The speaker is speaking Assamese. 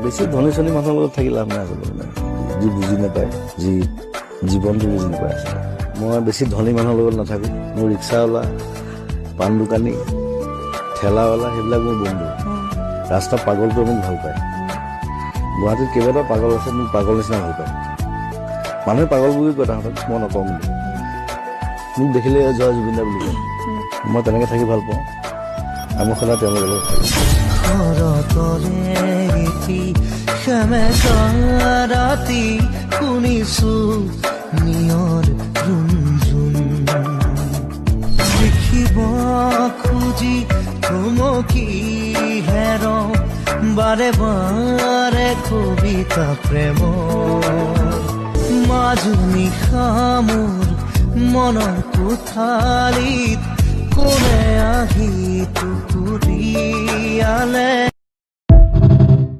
বেছি ধনী চনী মানুহৰ লগত থাকি লাভ নাই আচলতে, মানে যি বুজি নাপায়, যি জীৱনটো বুজি নাপায় আচলতে। মই বেছি ধনী মানুহৰ লগত নাথাকোঁ। মোৰ ৰিক্সাৱালা, পাণ দোকানী, ঠেলাৱালা, সেইবিলাক মোৰ বন্ধু। ৰাস্তা পাগলটোৱে মোক ভাল পায়। গুৱাহাটীত কেইবাটাও পাগল আছে, মোক পাগল নিচিনা ভাল পায়। মানুহে পাগল বুলি কয় তাহাঁতক, মই নকওঁ। কিন্তু মোক দেখিলে "জয় জুবিনদা" বুলি কয়। মই তেনেকৈ থাকি ভাল পাওঁ আৰু মই সদায় তেওঁলোকৰ লগত থাকোঁ। শৰতৰে এটি সেমেকা ৰাতি শুনিছো নিয়ৰ ৰুণঝুণ। লিখিব খুজি থমকি হেৰ বাৰে বাৰে কবিতা প্ৰেম। মাজু নিশা মোৰ মনৰ কোঠালিত কোনে আহি টুকুৰিয়ালে।